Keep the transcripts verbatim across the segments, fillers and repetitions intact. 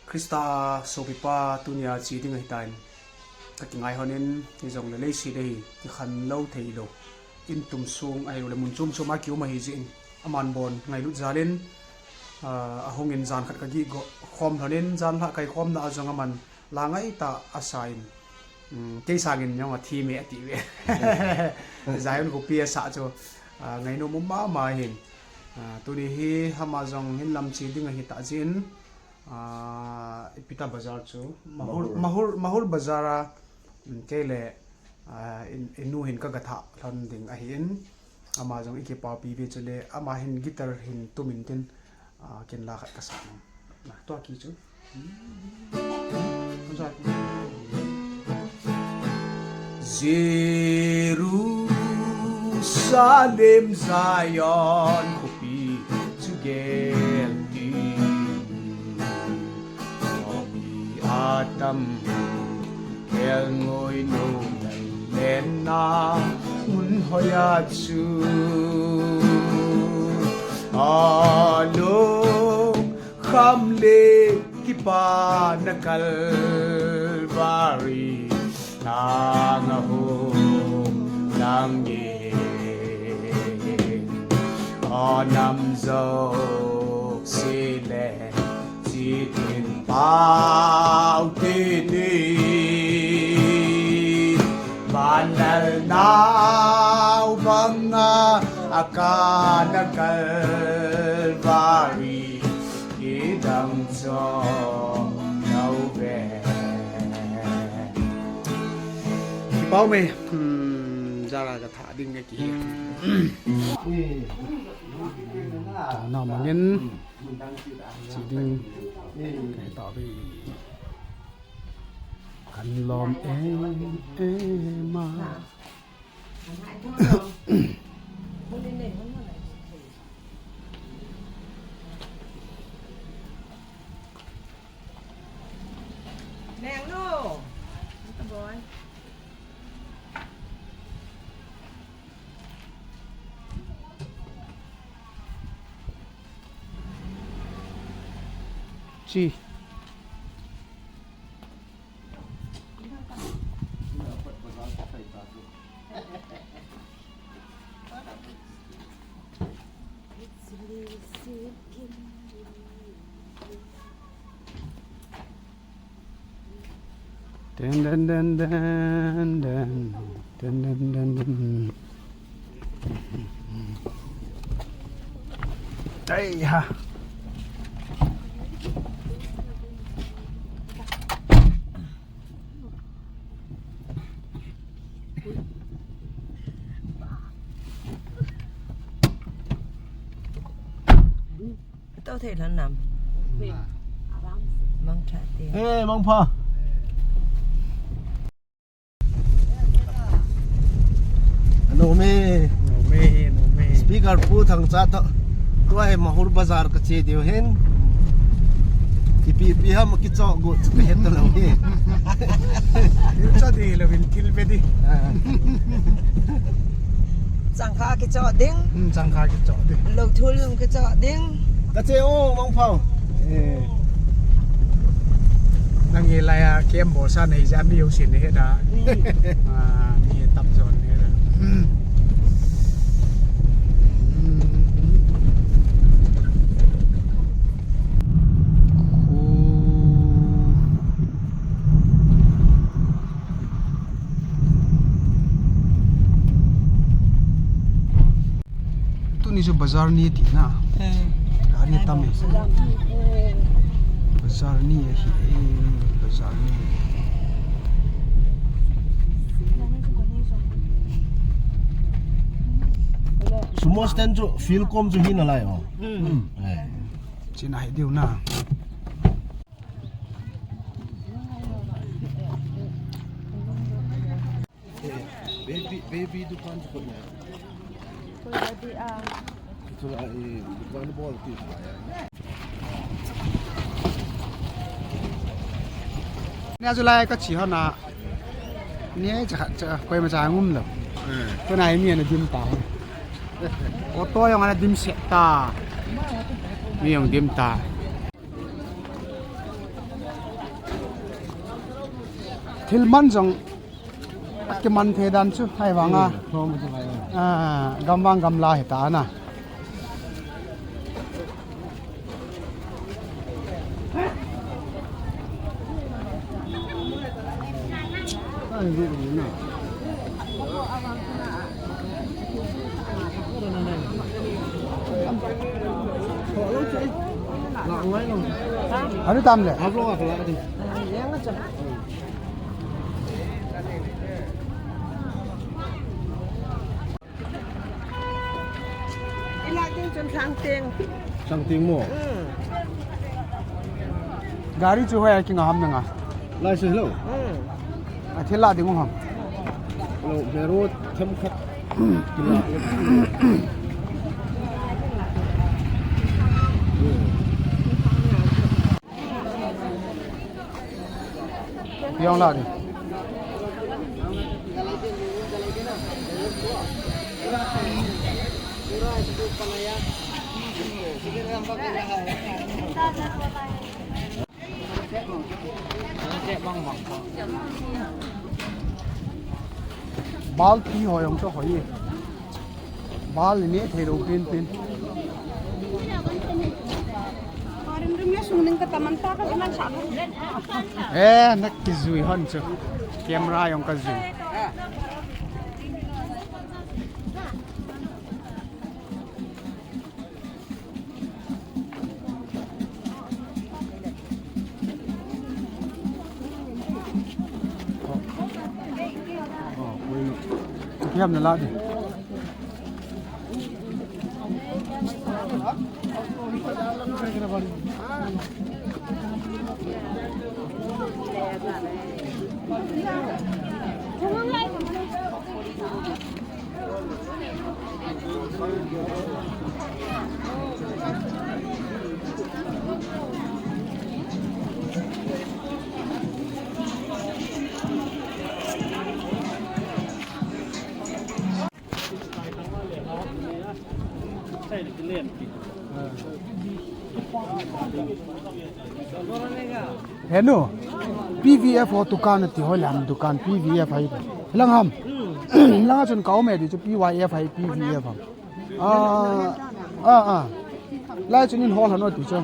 Christa sopipa, tunia che ding ahitan, kakingai honin, hijongle leiset hi kikhen lou thei lou, in tum sung ahilouleh mun chom chom a kium ahi jeh in, aman bon ngailut jal in, ah, ahung in jan khat kagih go khom lhonin, jan lha kai khomna a jong aman la ngai tah a sa in, um, kei sangin jong athi me ati ve. Zion khopi a sa chu, ah, ngainom um mama hin. Ah, tuni hi ama jong hin lam che ding ahi tah jeh in, ah, ipi ta bazar chu, Mahur, Mahur. Mahur, Mahur bazar a, um, kei le, ah, in, inu hin ka gathah lhon ding ahi in, ama jong i kipapi ve chule, ama hin guitar hin tum in tin, ah, ken la khat ka sa nom. Na, tua ki chu. Jerusalem, Zion khopi chu gel ti, khopi atam, kelngoi nom lena mun hoiya chu, alung kham le kipana Calvary thang ahung lang e. Anam jouse le chitin pau tini, banal nau banga akana Calvary kidang chom nau ve. Kipau me, hmm, jara ka tha ding nge ki. Tuna mangin, che ding ka ta ve. Kan lom em em a. Neng lo. Boy. Chi. Den, den, den, den, den. Den, den, den, den. Ai ha. Tao thei lhon nam. Mang tha te. Eh, mang pha. Nom e. Nom e, nom e. Speaker pu Thangcha toh. Tua hi Mahur Bazar ka che diu hin. Ipi ipi ham kichoh got chu ka het talou hi. Thil choh di lo in thil ve di. Ah. Changkha kichoh ding. Hmm, changkha kichoh ding. Lou thul jong kichoh ding. Ka che o, Mangphao. Eh. Nang hi laiya, kem bol sa nei ja mi u sin he da. Hmm. Ah, mi tam jon he da. Hmm. Tuni chu bazar ni tina. Hmm. Gari tam e. Bazar ni ahi e, bazar ni. Sumo stand chu field kom chu hi nalai o. Hmm. Eh. China hi diu na. Baby, baby dukan tu kau ni. Kau baby ah. Itulah, eh, dukan bol tu lah ya. Ni aju lai ka chi hona. Ni ai cha cha koi ma cha ngum lo. Hmm. Kau nai mi ana dim ta. Auto jong ana dim set ta. Mi jong dim ta. Thil man jong akiman thei dan chu, ahivanga. Hmm, thom chu vai. Ah, gamvang gamla hita na. Anu tam le. Ila ding chun sang ting. Sang ting mo? Hmm. Gari chu hoi a kinga ham nanga. Lai se lo. Hmm. A thil la ding ham. Lo, mero them khat. Yang la ni. Bal pi ho jong chu hoi. Bal ni thei lo pin pin. Eh, na kijui hon chu. Camera jong ka jui. Kiam na la di. Henu, P V F ho dukan ati ho lam dukan P V F hai. Lang ham. Lang chun kau me di chu P Y F hai P V F ham. Ah, ah, ah. Lai chun in hol hanu ti chu.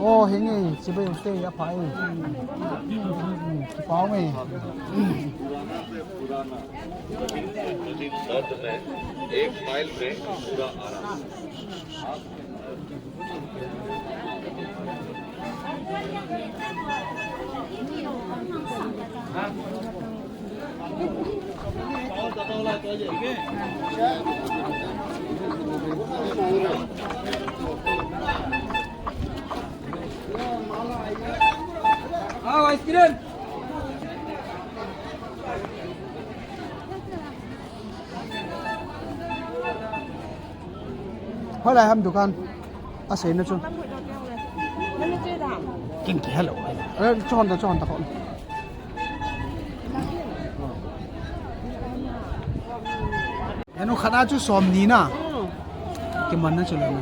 Oh, henge, chibai ute, aphai. Kipao nge. एक माइल में पूरा आराम। Aw, ice cream. Hoilai ham dukan. Asei na chu. Kin ki hello. Eh, chon da, chon da kon. Enu khana chu som ni na. Kiman na chu le na.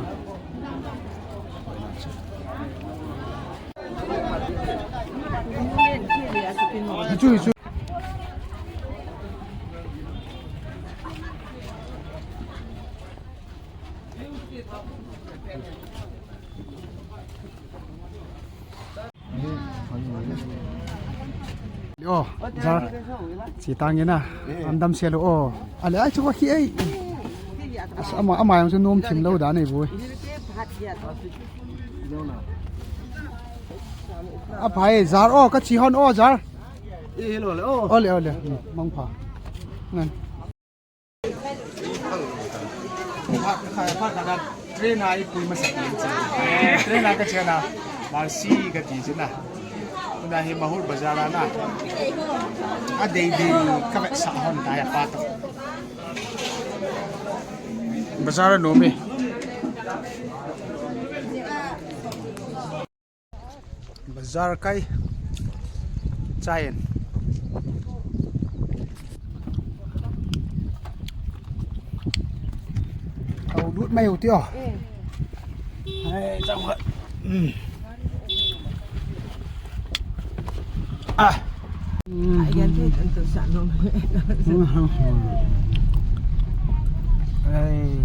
Hichu, hichu. Oh, jar. Chi tang ina. Andam selo. Oh. Ale ai chu khi ai. As ama ama yang chu nom thim lo da nei bu. Aphai jar o, ka chi hon o jar. E, hello, hello. Ole, ole. Hmm, mangpha. Ngan. Pha, pha, pha, pha, train a i pui masa. Train a ka chena. Marsi ka ti chena. Tuna hi Mahur Bazar a na. A dei dei ka ve sa hon ta ya pa to. Bazar a nom e. Bazar kai. Chain. Au lut mai u ti o. Hai, chang khat. Hmm. Ai, yan te, an to sa nom. Ai.